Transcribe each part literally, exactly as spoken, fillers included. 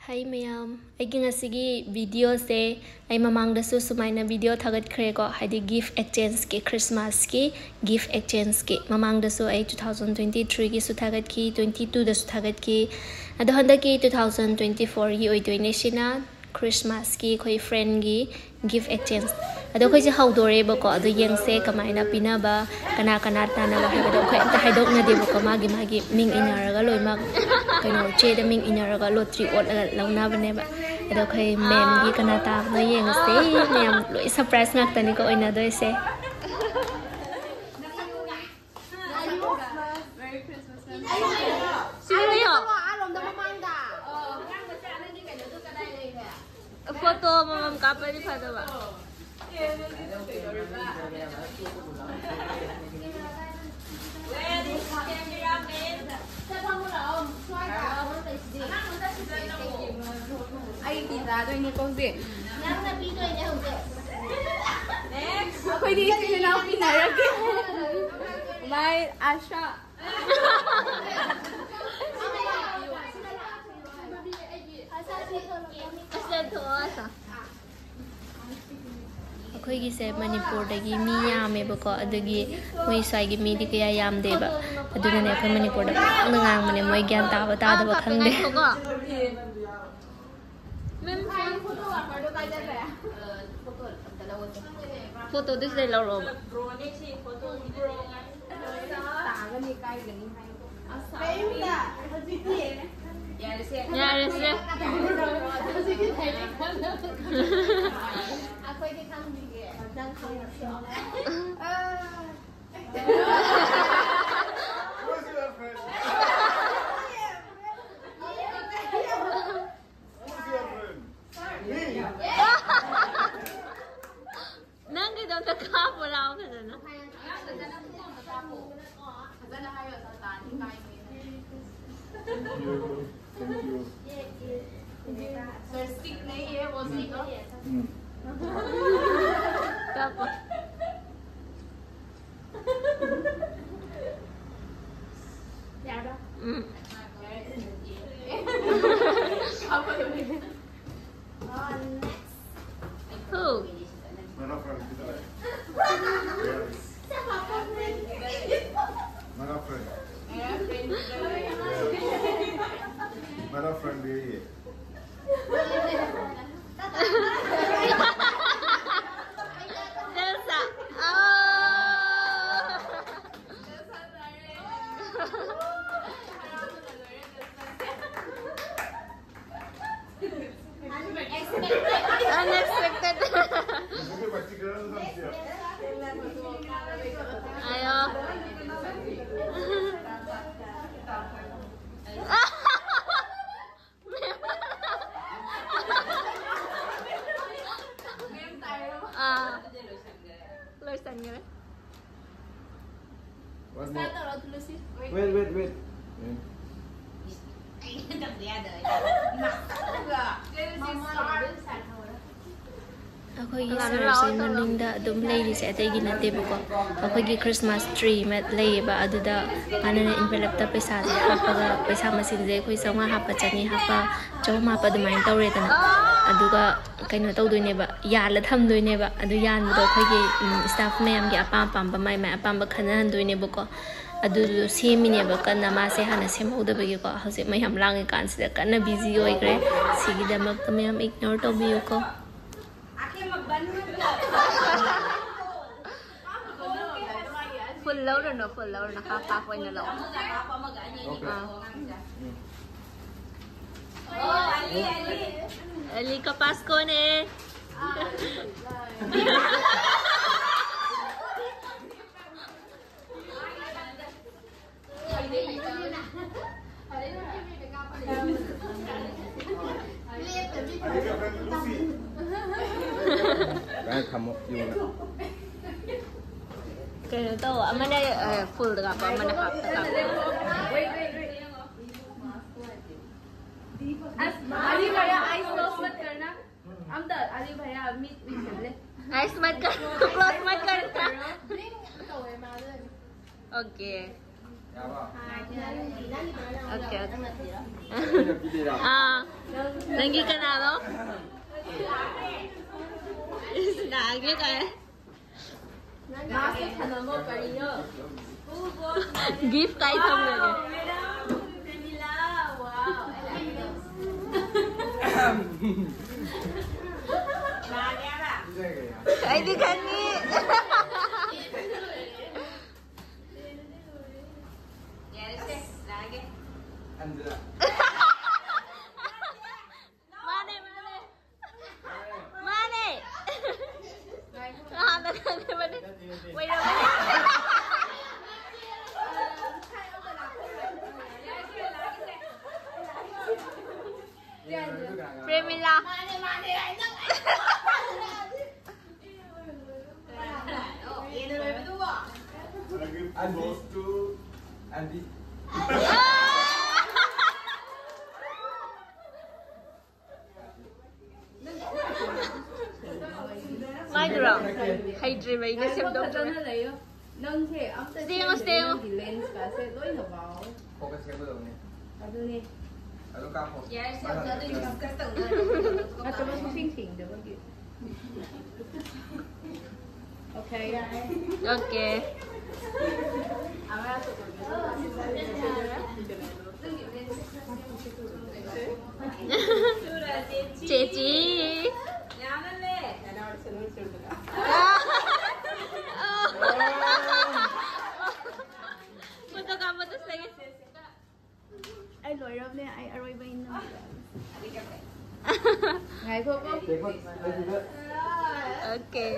ꯍꯥꯏ ꯃꯌꯥꯝ, ꯑꯩꯒꯤ ꯉꯁꯤꯒꯤ ꯚꯤꯗꯤꯑꯣꯁꯦ ꯑꯩ ꯃꯃꯥꯡꯗꯁꯨ ꯁꯨꯃꯥꯏꯅ ꯚꯤꯗꯤꯑꯣ ꯊꯥꯒꯠꯈ꯭ꯔꯦꯀꯣ, ꯍꯥꯏꯗꯤ ꯒꯤꯐ ꯑꯦꯛꯆꯦꯟꯖꯀꯤ, ꯈ꯭ꯔꯤꯁꯃꯥꯁꯀꯤ ꯒꯤꯐ ꯑꯦꯛꯆꯦꯟꯖꯀꯤ꯫ ꯃꯃꯥꯡꯗꯁꯨ ꯑꯩ two thousand twenty threeꯒꯤꯁꯨ ꯊꯥꯒꯠꯈꯤ, twenty twoꯗꯁꯨ ꯊꯥꯒꯠꯈꯤ꯫ ꯑꯗꯣ ꯍꯟꯗꯛꯀꯤ two thousand twenty fourꯒꯤ ꯑꯣꯏꯗꯣꯏꯅꯦ ꯁꯤꯅ, ꯈ꯭ꯔꯤꯁꯃꯥꯁꯀꯤ ꯑꯩꯈꯣꯏ ꯐ꯭ꯔꯦꯟꯒꯤ ꯒꯤꯐ ꯑꯦꯛꯆꯦꯟꯖ꯫ ꯑꯗꯣ ꯑꯩꯈꯣꯏꯁꯦ ꯍꯧꯗꯣꯔꯦꯕꯀꯣ, ꯑꯗꯣ ꯌꯦꯡꯁꯦ ꯀꯃꯥꯏꯅ ꯄꯤꯅꯕ, ꯀꯅꯥ ꯀꯅꯥ ꯇꯥꯟꯅꯕ ꯍꯥꯏꯕꯗꯣ ꯑꯩꯈꯣꯏ ꯑꯝꯇ ꯍꯥꯏꯗꯣꯛꯅꯗꯦꯕꯀꯣ꯫ ꯃꯥꯒꯤ ꯃꯥꯒꯤ ꯃꯤꯡ ꯏꯟꯅꯔꯒ ꯂꯣꯏꯅꯃꯛ ꯀꯩꯅꯣ ꯆꯦꯗ ꯃꯤꯡ ꯏꯟꯅꯔꯒ ꯂꯣꯇ꯭ꯔꯤ ꯑꯣꯠꯂꯒ ꯂꯧꯅꯕꯅꯦꯕ꯫ ꯑꯗꯣ ꯑꯩꯈꯣꯏ ꯃꯦꯝꯒꯤ ꯀꯅꯥ ꯇꯥꯕꯅꯣ ꯌꯦꯡꯉꯁꯦ꯫ ꯃꯌꯥꯝ ꯂꯣꯏ ꯁꯔꯄ꯭ꯔꯥꯏꯁ ꯉꯥꯛꯇꯅꯤꯀꯣ ꯑꯣꯏꯅꯗꯣꯏꯁꯦ꯫ ꯁꯤꯗ ꯂꯩꯌꯣ꯫ ꯐꯣꯇꯣ ꯑꯃꯃꯝ ꯀꯥꯞꯄꯗꯤ ꯐꯗꯧꯕ꯫ ꯑꯩꯗꯤ ꯆꯥꯗꯣꯏꯅꯦꯀꯣ ꯍꯧꯖꯤꯛ꯫ ꯑꯩꯈꯣꯏꯗꯤ ꯏꯆꯤꯜ ꯏꯅꯥꯎ ꯄꯤꯅꯔꯒꯦ꯫ ꯃꯥꯏ ꯑꯁꯥ꯫ ꯑꯁ, ꯊꯣꯛꯑꯣ, ꯑꯁꯥ꯫ ꯑꯩꯈꯣꯏꯒꯤꯁꯦ ꯃꯅꯤꯄꯨꯔꯗꯒꯤ ꯃꯤ ꯌꯥꯝꯃꯦꯕꯀꯣ, ꯑꯗꯨꯒꯤ ꯃꯣꯏ ꯁ꯭ꯋꯥꯏꯒꯤ ꯃꯤꯗꯤ ꯀꯌꯥ ꯌꯥꯝꯗꯦꯕ꯫ ꯑꯗꯨꯅꯅꯦ ꯑꯩꯈꯣꯏ ꯃꯅꯤꯄꯨꯔꯗ ꯄꯪꯉꯥꯡꯗ ꯉꯥꯡꯕꯅꯦ, ꯃꯣꯏ ꯒ꯭ꯌꯥꯟ ꯇꯥꯕ ꯇꯥꯗꯕ ꯈꯪꯗꯦ꯫ ꯐꯣꯇꯣꯗꯨ ꯁꯤꯗꯩ ꯂꯧꯔꯛꯑꯣꯕ꯫ ꯌꯥꯔꯦꯁꯦ꯫ ꯅꯪꯒꯤꯗꯣ ꯑꯝꯇ ꯀꯥꯞꯄꯣ ꯂꯥꯛꯑꯣ ꯐꯖꯅ꯫ ꯐꯖꯅ ꯍꯥꯏꯌꯣ, ꯁꯜꯇꯥꯟ, ꯏꯀꯥꯏꯅꯦ꯫ Thank you. Thank you. Sir, strict नहीं है, वो नहीं हो। ꯎꯝ꯫ ꯀꯥꯞꯄꯣ꯫ ꯎꯝ꯫ ꯈꯪꯗꯦ꯫ Elsa. Oh. Unexpected. ꯃꯁꯤꯒ ꯃꯁꯤ ꯈꯔ ꯊꯝꯁꯤꯔꯣ? Ayo. Ah. ꯂꯣꯏꯁꯟꯈ꯭ꯔꯦ꯫ One more. ꯇꯧꯔꯣ, ꯇꯨꯂꯨꯁꯤ꯫ Wait, wait, wait. ꯑꯩꯈꯣꯏꯒꯤ ꯁꯥꯔꯁꯦ ꯃꯅꯤꯡꯗ ꯑꯗꯨꯝ ꯂꯩꯔꯤꯁꯦ ꯑꯇꯩꯒꯤ ꯅꯠꯇꯦꯕꯀꯣ, ꯑꯩꯈꯣꯏꯒꯤ ꯈ꯭ꯔꯤꯁꯃꯥꯁ ꯇ꯭ꯔꯤ ꯑꯃ ꯂꯩꯌꯦꯕ, ꯑꯗꯨꯗ ꯃꯥꯅꯅꯦ ꯏꯟꯚꯦꯂꯞꯇ ꯄꯩꯁꯥꯁꯦ ꯍꯥꯞꯄꯒ, ꯄꯩꯁꯥ ꯃꯁꯤꯡꯁꯦ ꯑꯩꯈꯣꯏ ꯆꯥꯝꯃꯉꯥ ꯍꯥꯞꯄ, ꯆꯅꯤ ꯍꯥꯞꯄ, ꯆꯍꯨꯝ ꯍꯥꯞꯄ ꯑꯗꯨꯃꯥꯏꯅ ꯇꯧꯔꯦꯗꯅ, ꯑꯗꯨꯒ ꯀꯩꯅꯣ ꯇꯧꯗꯣꯏꯅꯦꯕ, ꯌꯥꯜꯂ ꯊꯝꯗꯣꯏꯅꯦꯕ꯫ ꯑꯗꯨ ꯌꯥꯟꯕꯗꯣ ꯑꯩꯈꯣꯏꯒꯤ staff ꯃꯌꯥꯝꯒꯤ ꯑꯄꯥꯝ ꯑꯄꯥꯝꯕ, ꯃꯥꯏ ꯃꯥꯏ ꯑꯄꯥꯝꯕ ꯈꯟꯅꯍꯟꯗꯣꯏꯅꯦꯕꯀꯣ꯫ ꯑꯗꯨꯗꯣ ꯁꯦꯝꯃꯤꯅꯦꯕ ꯀꯟꯅ꯫ ꯃꯥꯁꯦ ꯍꯥꯟꯅ ꯁꯦꯝꯍꯧꯗꯕꯒꯤꯀꯣ, ꯍꯧꯖꯤꯛ ꯃꯌꯥꯝ ꯂꯥꯡꯉꯤꯀꯥꯟꯁꯤꯗ ꯀꯟꯅ ꯕꯤꯖꯤ ꯑꯣꯏꯈ꯭ꯔꯦ꯫ ꯁꯤꯒꯤꯗꯃꯛꯇ ꯃꯌꯥꯝ ꯏꯒꯅꯣꯔ ꯇꯧꯕꯤꯌꯨꯀꯣ꯫ Full ꯂꯧꯔꯨꯅꯨ, full ꯂꯧꯔꯨꯅꯨ, half half ꯑꯣꯏꯅ ꯂꯧ꯫ Okay. ꯑꯥ꯫ Ali ka Pasko ne. ꯀꯥꯏ ꯊꯝꯃꯣ ꯌꯨꯝꯗ꯫ ꯀꯩꯅꯣ ꯇꯧ, ꯑꯃꯅ full ꯗ ꯀꯥꯞꯄꯣ, ꯑꯃꯅ half ꯇ ꯀꯥꯞꯄꯣ꯫ Wait, wait, wait. अस- अली भैया, eyes close मत करना। हम तो अली भैया, मीट मीट कर ले। Eyes मत कर, close मत कर। Okay. Okay, okay. ꯑꯥ, ꯅꯪꯒꯤ ꯀꯅꯥꯅꯣ? ꯏꯁ, ꯂꯥꯛꯑꯒꯦ ꯀꯥꯏ꯫ मास्क ꯊꯅꯝꯃꯣ ꯀꯔꯤꯅꯣ? Gift ꯀꯥꯏ ꯊꯝꯂꯒꯦ? Wow, Camila, wow. ꯑꯩꯗꯤ ꯈꯪꯉꯤ꯫ ꯌꯥꯔꯦꯁꯦ, ꯂꯥꯛꯑꯒꯦ꯫ ꯑꯟꯖꯂꯥ꯫ ꯃꯥꯅꯦ, ꯃꯥꯅꯦ꯫ ꯃꯥꯅꯦ꯫ ꯍꯥꯟꯅ ꯈꯪꯗꯕꯅꯦ꯫ ꯑꯣꯏꯔꯝꯃꯅꯤ꯫ ꯄ꯭ꯔꯦꯃꯤꯂꯥ꯫ ꯃꯥꯅꯦ, ꯃꯥꯅꯦ꯫ ꯑꯦꯅ ꯂꯣꯏꯕꯗꯨꯕꯣ? Close to Andy. ꯃꯥꯏꯗꯨꯔꯣ? ꯍꯩꯇ꯭ꯔꯤꯕ ꯑꯩꯅ ꯁꯦꯝꯗꯣꯛꯇ꯭ꯔꯤꯕ꯫ ꯉꯥꯏꯈꯣ, ꯐꯖꯅ ꯂꯩꯌꯣ꯫ ꯅꯪꯁꯦ ꯑꯝꯇ ꯁꯦꯝꯃꯣ, ꯁꯦꯝꯃꯣ꯫ ꯅꯪꯒꯤ lensꯀꯥꯁꯦ ꯂꯣꯏꯅ ꯋꯥꯎ꯫ Focus ꯁꯦꯝꯒꯗꯕꯅꯤ꯫ ꯑꯗꯨꯅꯦ꯫ ꯑꯗꯨ ꯀꯥꯞꯄꯣ꯫ ꯌꯥꯔꯦ, ꯁꯦꯝꯃꯣ꯫ ꯑꯗꯨ discuss ꯇꯧꯅꯔꯣ꯫ ꯅꯠꯇꯕ ꯁꯨꯡꯁꯦꯡ ꯁꯦꯡꯗꯕꯒꯤ꯫ Okay. Okay. ꯆꯦꯆꯤ꯫ ꯐꯣꯇꯣ ꯀꯥꯞꯄꯗ ꯁꯦꯡꯉꯦ꯫ ꯑꯩ ꯂꯣꯏꯔꯕꯅꯦ, ꯑꯩ ꯑꯔꯣꯏꯕ ꯏꯟꯅꯕ꯫ ꯉꯥꯏꯈꯣꯀꯣ꯫ Okay.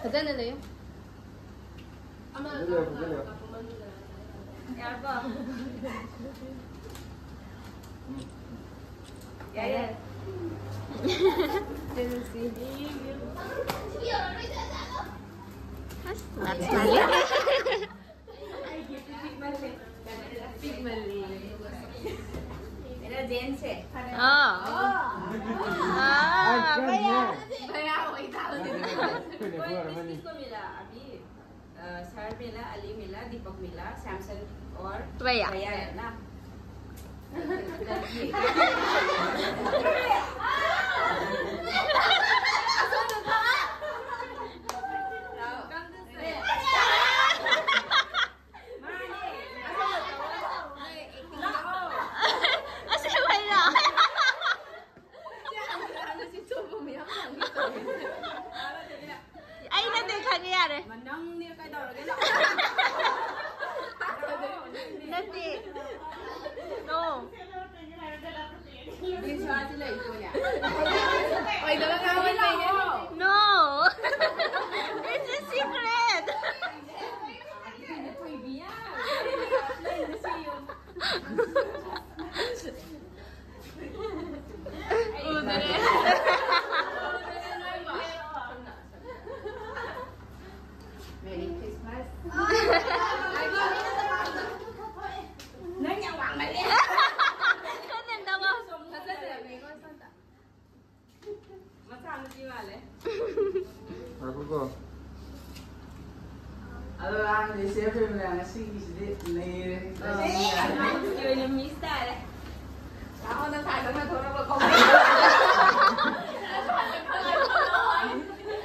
ꯐꯖꯅ ꯂꯩꯌꯨ꯫ ꯐꯖꯅ ꯂꯩꯌꯨ, ꯐꯖꯅ ꯂꯩꯌꯨ꯫ ꯌꯥꯔꯕꯣ? ꯌꯥꯔꯦ꯫ ꯆꯦꯜꯂꯁꯤ꯫ ꯑꯁ, ꯅꯠꯁ ꯃꯥꯜꯂꯦ꯫ ꯑꯩꯅ ꯖꯦꯟꯁꯦ꯫ ꯑꯥ꯫ ꯑꯥ, ꯚꯩꯌꯥ꯫ ꯚꯩꯌꯥ ꯑꯣꯏ ꯇꯥꯕꯅꯤ꯫ कोई किसको मिला अभी? अ, सर मिला, अली मिला, दीपक मिला, सैमसन और भैया। भैया है ना? ꯑꯁꯦꯡꯕꯩꯔꯣ? ꯑꯣꯏꯗꯕ ꯉꯥꯡꯕ ꯂꯩꯌꯦ꯫ No! It's a secret! ꯎꯗꯔꯦ꯫ Merry Christmas. ꯅꯪ ꯌꯥꯝ ꯋꯥꯡꯃꯜꯂꯦ꯫ ꯈꯔ ꯅꯦꯝꯊꯕ꯫ ꯃꯆꯥꯅꯨꯄꯤ ꯃꯥꯜꯂꯦ꯫ ꯉꯥꯏꯈꯣꯀꯣ꯫ ꯑꯗꯣ ꯂꯥꯡꯗꯦ, ꯆꯦ ꯄ꯭ꯔꯦꯃꯤꯂꯥ ꯉꯁꯤꯒꯤꯁꯤꯗꯤ ꯅꯩꯔꯦ꯫ ꯑꯥ, ꯉꯁꯤꯒꯤ ꯑꯣꯏꯅ miss ꯇꯥꯔꯦ꯫ ꯂꯥꯛꯑꯣ, ꯅꯁꯥ ꯈꯪꯅ ꯊꯣꯛꯂꯛꯄ ꯀꯧꯕ꯫ ꯅꯁꯥ ꯈꯪꯅ ꯊꯣꯛꯂꯛꯑꯣ ꯍꯥꯏꯗꯨꯗꯤ꯫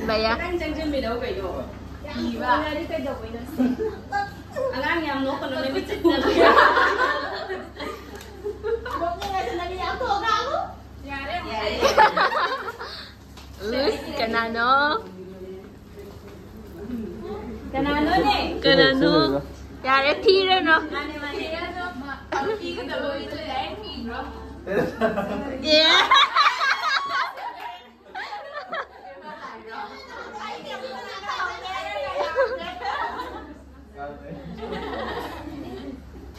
ꯚꯩꯌꯥ꯫ ꯅꯪ ꯆꯪꯁꯤꯟꯕꯤꯔꯛꯎ ꯀꯩꯅꯣ꯫ ꯀꯤꯕ꯫ ꯑꯉꯥꯡ ꯌꯥꯝ ꯅꯣꯛꯀꯅꯨ, ꯅꯃꯤꯠ ꯆꯠꯇꯅ꯫ ꯅꯣꯛꯅꯤꯡꯉꯁꯨ ꯅꯃꯤꯠ ꯌꯥꯝ ꯊꯣꯛꯑꯒ꯫ ꯌꯥꯔꯦ꯫ ꯌꯥꯔꯦ꯫ ꯎꯁ, ꯀꯅꯥꯅꯣ? ꯀꯅꯥꯅꯣꯅꯦ? ꯀꯅꯥꯅꯣ? ꯌꯥꯔꯦ, ꯊꯤꯔꯅꯣ꯫ ꯃꯥꯅꯦ, ꯃꯥꯅꯦ꯫ ꯄꯤꯒꯗꯕ ꯃꯤꯗꯣ direct ꯄꯤꯈ꯭ꯔꯣ꯫ ꯑꯦ꯫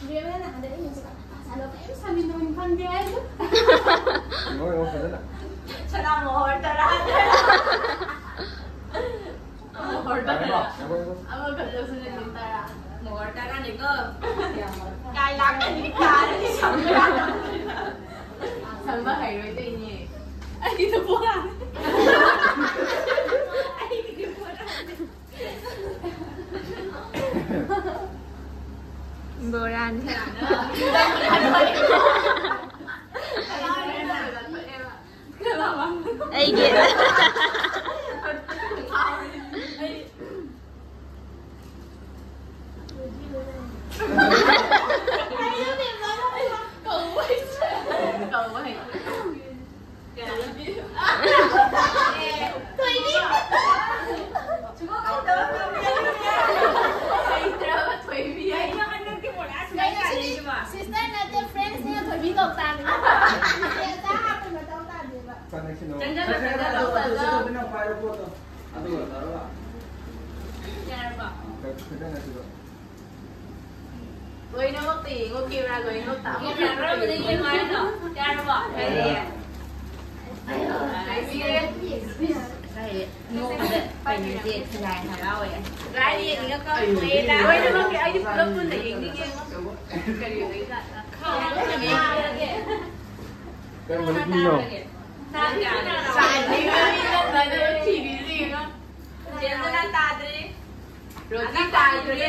ꯏꯕꯦꯝꯃ, ꯅꯍꯥꯟꯗꯩ ꯑꯩꯅ ꯁꯥꯟꯅꯕ ꯀꯔꯤꯝ ꯁꯥꯟꯅꯃꯤꯟꯅꯕꯅꯤ ꯈꯪꯗꯦ ꯍꯥꯏꯗꯣ꯫ ꯍꯣꯏ, ꯍꯣꯏ, ꯐꯖꯅ꯫ ꯁꯅꯥ ꯃꯣꯍꯣꯔ ꯇꯔꯥ꯫ ꯃꯣꯍꯣꯔ ꯇꯔꯥ꯫ ꯌꯥꯔꯦꯀꯣ? ꯌꯥꯔꯦꯀꯣ? ꯑꯃꯈꯛ ꯂꯧꯁꯤꯜꯂꯗꯤ ꯇꯔꯥ꯫ ꯃꯣꯍꯣꯔ ꯇꯔꯥꯅꯤꯀꯣ? ꯀꯥꯏ ꯂꯥꯛꯀꯅꯤ? ꯀꯥꯔꯗꯤ ꯁꯝꯕ ꯌꯥꯗꯕꯅꯤꯅ꯫ ꯁꯝꯕ ꯍꯩꯔꯣꯏꯗꯣꯏꯅꯦ꯫ ꯑꯩꯒꯤꯗꯣ ꯕꯣꯔꯥꯅꯤ꯫ ꯑꯩꯒꯤꯗꯤ ꯕꯣꯔꯥꯅꯤ꯫ ꯕꯣꯔꯥꯅꯤ꯫ ꯑꯩꯒꯤ꯫ ꯂꯣꯏꯅꯃꯛꯇ ꯌꯦꯡꯉꯣ, camera ꯂꯣꯏꯅꯃꯛꯇ꯫ Camera ꯀꯔꯝꯕꯗ ꯌꯦꯡꯉꯣ ꯍꯥꯏꯅꯣ? ꯌꯥꯔꯕꯣ? ꯌꯥꯔꯦ꯫ ꯅꯣꯛꯄꯗ ꯀꯩꯅꯣꯁꯦ ꯈꯖꯥꯏ ꯍꯔꯥꯎꯋꯦ꯫ ꯂꯣꯏꯅꯃꯛꯀꯤ ꯑꯩꯗꯤ ꯄꯨꯂꯞ ꯄꯨꯟꯅ ꯌꯦꯡꯅꯤꯡꯉꯦ꯫ ꯀꯔꯤ ꯑꯣꯏꯗꯣꯏꯖꯥꯠꯅꯣ? ꯀꯔꯝꯕ ꯅꯨꯄꯤꯅꯣ? ꯆꯥꯛ ꯆꯥꯗ꯭ꯔꯤ꯫ ꯆꯦꯟꯗꯅ ꯇꯥꯗ꯭ꯔꯤ꯫ ꯔꯣꯖꯤ ꯇꯥꯗ꯭ꯔꯤ꯫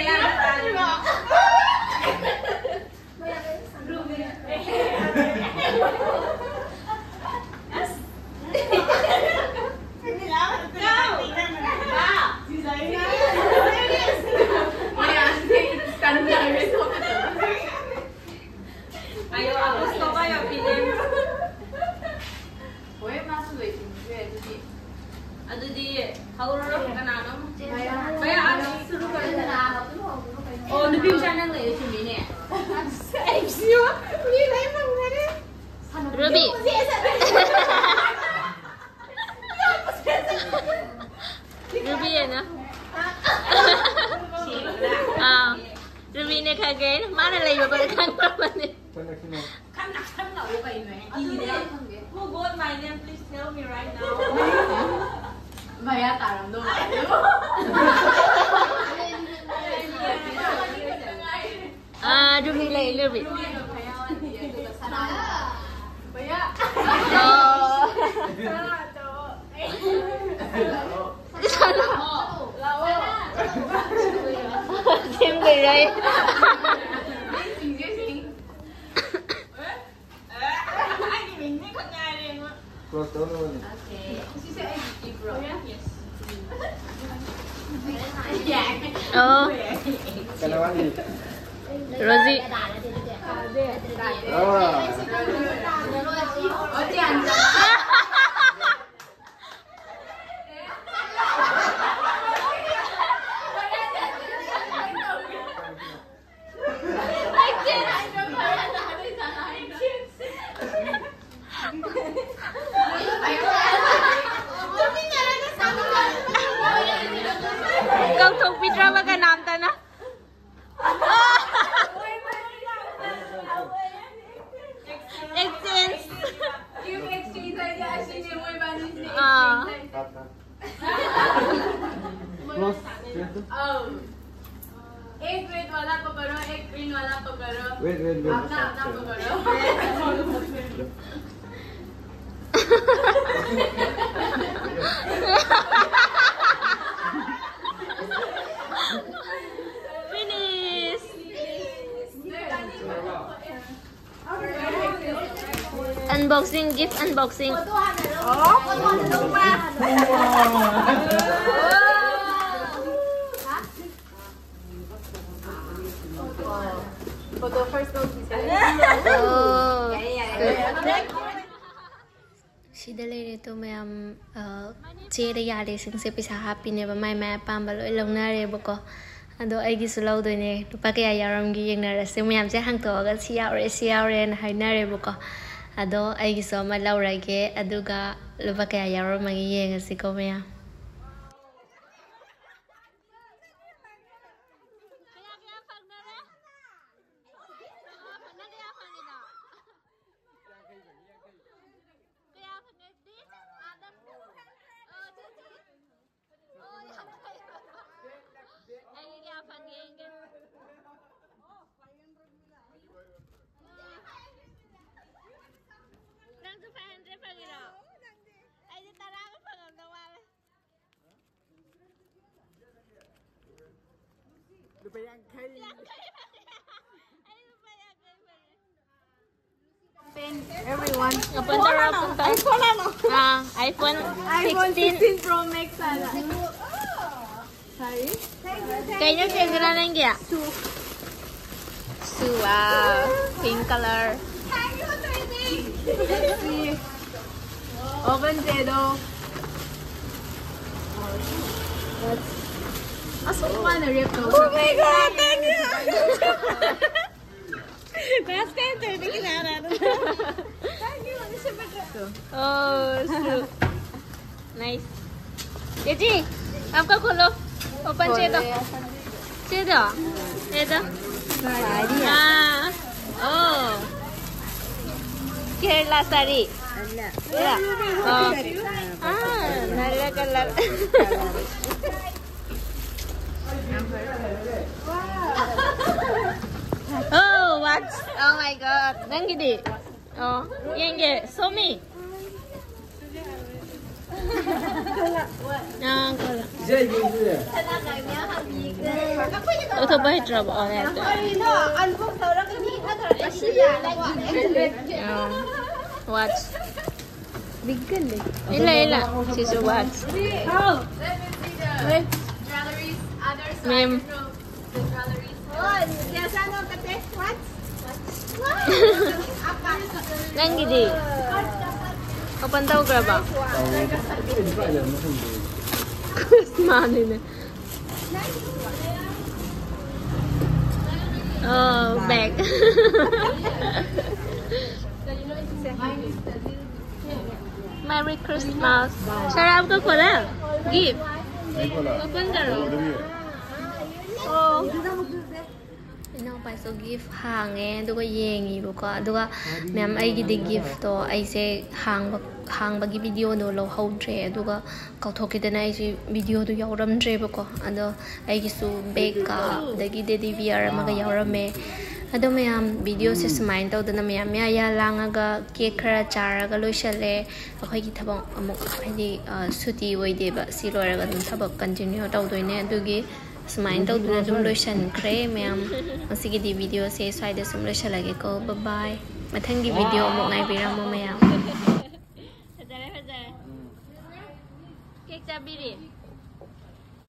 ꯑꯌꯣ, ꯑꯕꯨꯁ ꯀꯧꯕ ꯌꯥꯎꯕꯤꯅꯦ꯫ ꯍꯣꯏ, ꯃꯥꯁꯨ ꯂꯣꯏꯁꯤꯟꯈ꯭ꯔꯦ ꯑꯗꯨꯗꯤ꯫ ꯑꯗꯨꯗꯤ ꯍꯧꯔꯣ, ꯀꯅꯥꯅꯣ? ꯃꯌꯥ, ꯃꯌꯥ, ꯑꯕꯨꯁ ꯁꯨꯔꯨ ꯀꯔꯤ ꯀꯅꯥ? ꯑꯣ, ꯅꯨꯄꯤ ꯃꯆꯥ ꯅꯪ ꯂꯩꯔꯦ, ꯆꯨꯝꯃꯤꯅꯦ꯫ ꯑꯩꯁꯨ ꯃꯤ ꯂꯣꯏ ꯐꯪꯅꯔꯦ꯫ ꯔꯨꯕꯤ꯫ ꯔꯨꯕꯤ ꯍꯥꯏꯅ꯫ ꯑꯥ, ꯔꯨꯕꯤꯅꯦ ꯈꯪꯉꯦ꯫ ꯃꯥꯅ ꯂꯩꯕ ꯈꯪꯉꯝꯃꯅꯤ꯫ ꯈꯪꯅ ꯈꯪꯅꯕ ꯀꯩꯅꯣꯍꯦ? ꯀꯤꯔꯦ꯫ Who got my name? Please tell me right now. ꯚꯩꯌꯥ ꯇꯥꯔꯝꯗꯧ ꯃꯥꯜꯂꯦ꯫ ꯑꯥ, ꯔꯨꯕꯤ ꯂꯩ, ꯔꯨꯕꯤ꯫ ꯚꯩꯌꯥ꯫ ꯑꯣ꯫ ꯁꯦꯝꯗꯣꯏꯔꯣ ꯑꯩ? ꯑꯩꯒꯤ ꯃꯤꯡꯅꯦ ꯈꯛ ꯉꯥꯏꯔꯦ ꯑꯩꯉꯣꯟꯗ꯫ Close ꯇꯧꯅꯕꯅꯦ꯫ Okay. ꯁꯤꯁꯦ ꯑꯩꯒꯤ ꯏꯕ꯭ꯔꯣ? Yes. ꯑꯣ꯫ ꯀꯅꯥ ꯋꯥꯠꯂꯤ? ꯔꯣꯖꯤ꯫ ꯑꯥ꯫ ꯑꯣ, ꯆꯦ ꯑꯟꯖꯂꯥ꯫ ꯀꯧꯊꯣꯛꯄꯤꯗ꯭ꯔꯕ ꯀꯅꯥꯝ एक रेड वाला पकड़ो, एक ग्रीन वाला पकड़ो। Wait wait wait. अपना अपना पकड़ो। Finish. Unboxing, gift unboxing. Oh, good. ꯁꯤꯗ ꯂꯩꯔꯦ ꯇꯣ ꯃꯌꯥꯝ꯫ ꯑ, ꯆꯦꯗ ꯌꯥꯜꯂꯤꯁꯤꯡꯁꯦ ꯄꯩꯁꯥ ꯍꯥꯞꯄꯤꯅꯦꯕ, ꯃꯥꯏ ꯃꯥꯏ ꯑꯄꯥꯝꯕ ꯂꯣꯏ ꯂꯧꯅꯔꯦꯕꯀꯣ꯫ ꯑꯗꯣ ꯑꯩꯒꯤꯁꯨ ꯂꯧꯗꯣꯏꯅꯦ꯫ ꯂꯨꯄꯥ ꯀꯌꯥ ꯌꯥꯎꯔꯝꯒꯦ ꯌꯦꯡꯅꯔꯁꯦ꯫ ꯃꯌꯥꯝꯁꯦ ꯍꯥꯡꯇꯣꯛꯑꯒ ꯁꯤ ꯌꯥꯎꯔꯦ, ꯁꯤ ꯌꯥꯎꯔꯦꯅ ꯍꯥꯏꯅꯔꯦꯕꯀꯣ꯫ ꯑꯗꯣ ꯑꯩꯒꯤꯁꯨ ꯑꯃ ꯂꯧꯔꯒꯦ, ꯑꯗꯨꯒ ꯂꯨꯄꯥ ꯀꯌꯥ ꯌꯥꯎꯔꯝꯃꯒꯦ ꯌꯦꯡꯉꯁꯤꯀꯣ ꯃꯌꯥꯝ꯫ ꯀꯌꯥ ꯀꯌꯥ ꯐꯪꯅꯔꯦ? ꯅꯪ ꯀꯌꯥ ꯐꯪꯉꯤꯅꯣ? ꯀꯌꯥ ꯐꯪꯉꯦ? ꯗꯤꯁ? ꯑꯥꯗ? ꯑꯣ, ꯆꯦ, ꯆꯦ꯫ ꯑꯣ, ꯌꯥꯝ ꯐꯩ꯫ ꯑꯩꯒꯤ ꯀꯌꯥ ꯐꯪꯒꯦ ꯌꯦꯡꯒꯦ꯫ ꯅꯪꯁꯨ five hundred ꯐꯪꯉꯤꯔꯣ? ꯑꯩꯗꯤ ꯇꯔꯥꯒ ꯐꯪꯉꯝꯗꯧ ꯃꯥꯜꯂꯦ꯫ ꯂꯨꯄꯥ ꯌꯥꯡꯈꯩ꯫ ꯌꯥꯡꯈꯩ ꯐꯪꯉꯦ꯫ ꯑꯩ ꯂꯨꯄꯥ ꯌꯥꯡꯈꯩ ꯐꯪꯉꯦ꯫ Everyone. Open ꯇꯧꯔꯣ, open ꯇꯧꯔꯣ꯫ ꯑꯥꯏꯐꯣꯟ ꯍꯥꯏꯅꯣ? ꯑꯥ, iPhone iPhone sixteen. Sixteen Pro Max ꯍꯥꯏꯅ꯫ ꯀꯩꯅꯣ ꯆꯦꯟꯗ꯭ꯔꯥ ꯅꯪꯒꯤ? Shoe꯫ Shoe, wow, pink color. Open ꯆꯦꯗꯣ꯫ ꯑꯁꯨꯛ ꯋꯥꯅ ꯔꯦꯞ ꯇꯧ꯫ Oh my God, thank you. Last time ꯇꯧꯔꯤꯗꯒꯤ ꯅꯥꯔꯛꯑꯗꯅ꯫ Oh, so nice. ꯆꯦꯆꯤ, ꯑꯃꯨꯛꯀ ꯈꯣꯠꯂꯣ꯫ Open ꯆꯦꯗꯣ꯫ ꯆꯦꯗꯣ? ꯆꯦꯗꯣ? ꯑꯥ꯫ Oh. Kerala saree. ꯑꯣ꯫ ꯑꯥ, ꯅꯥꯔꯛꯑꯒ ꯂꯥꯛ-, Oh, what? Oh my God. ꯅꯪꯒꯤꯗꯤ? ꯑꯣ, ꯌꯦꯡꯒꯦ. Show me. ꯑꯥ, ꯀꯣꯂꯥ. ꯂꯧꯊꯣꯛꯄ ꯍꯩꯇ꯭ꯔꯕꯣ? ꯑꯣ, ꯌꯥꯔꯦ, ꯌꯥꯔꯦ. ꯑꯥ, watch. ꯕꯤꯒꯜꯂꯦ꯫ ꯏꯂ, ꯏꯂ. ꯁꯤꯁꯨ watch. Ma'am. ꯅꯪꯒꯤꯗꯤ? Open ꯇꯧꯈ꯭ꯔꯕꯣ? ꯃꯥꯅꯤꯅꯦ꯫ Oh, bag. Merry Christmas. शराब का खोला? Gift. Open करो. Oh. ꯏꯅꯥꯎꯄꯥꯁꯨ gift ꯍꯥꯡꯉꯦ, ꯑꯗꯨꯒ ꯌꯦꯡꯉꯤꯕꯀꯣ, ꯑꯗꯨꯒ ꯃꯌꯥꯝ, ꯑꯩꯒꯤꯗꯤ giftꯇꯣ ꯑꯩꯁꯦ ꯍꯥꯡꯕ, ꯍꯥꯡꯕꯒꯤ videoꯗꯣ ꯂꯧꯍꯧꯗ꯭ꯔꯦ, ꯑꯗꯨꯒ ꯀꯥꯎꯊꯣꯛꯈꯤꯗꯅ ꯑꯩꯁꯦ videoꯗꯣ ꯌꯥꯎꯔꯝꯗ꯭ꯔꯦꯕꯀꯣ꯫ ꯑꯗꯣ ꯑꯩꯒꯤꯁꯨ bagꯀ ꯑꯗꯒꯤ teddy bear ꯑꯃꯒ ꯌꯥꯎꯔꯝꯃꯦ꯫ ꯑꯗꯣ ꯃꯌꯥꯝ, videoꯁꯦ ꯁꯨꯃꯥꯏꯅ ꯇꯧꯗꯅ ꯃꯌꯥꯝ ꯌꯥ ꯌꯥ ꯂꯥꯡꯉꯒ cake ꯈꯔ ꯆꯥꯔꯒ ꯂꯣꯏꯁꯜꯂꯦ꯫ ꯑꯩꯈꯣꯏꯒꯤ ꯊꯕꯛ ꯑꯃꯨꯛ ꯍꯥꯏꯗꯤ, ꯑ, ꯁꯨꯇꯤ ꯑꯣꯏꯗꯦꯕ꯫ ꯁꯤ ꯂꯣꯏꯔꯒ ꯑꯗꯨꯝ ꯊꯕꯛ continue ꯇꯧꯗꯣꯏꯅꯦ꯫ ꯑꯗꯨꯒꯤ ꯁꯨꯃꯥꯏꯅ ꯇꯧꯗꯅ ꯑꯗꯨꯝ ꯂꯣꯏꯁꯟꯈ꯭ꯔꯦ ꯃꯌꯥꯝ꯫ ꯉꯁꯤꯒꯤꯗꯤ videoꯁꯦ ꯁ꯭ꯋꯥꯏꯗ ꯁꯨꯝ ꯂꯣꯏꯁꯜꯂꯒꯦꯀꯣ꯫ Bye bye. ꯃꯊꯪꯒꯤ video ꯑꯃꯨꯛ ꯉꯥꯏꯕꯤꯔꯝꯃꯣ ꯃꯌꯥꯝ꯫ ꯐꯖꯔꯦ, ꯐꯖꯔꯦ꯫ Cake ꯆꯥꯕꯤꯔꯤ꯫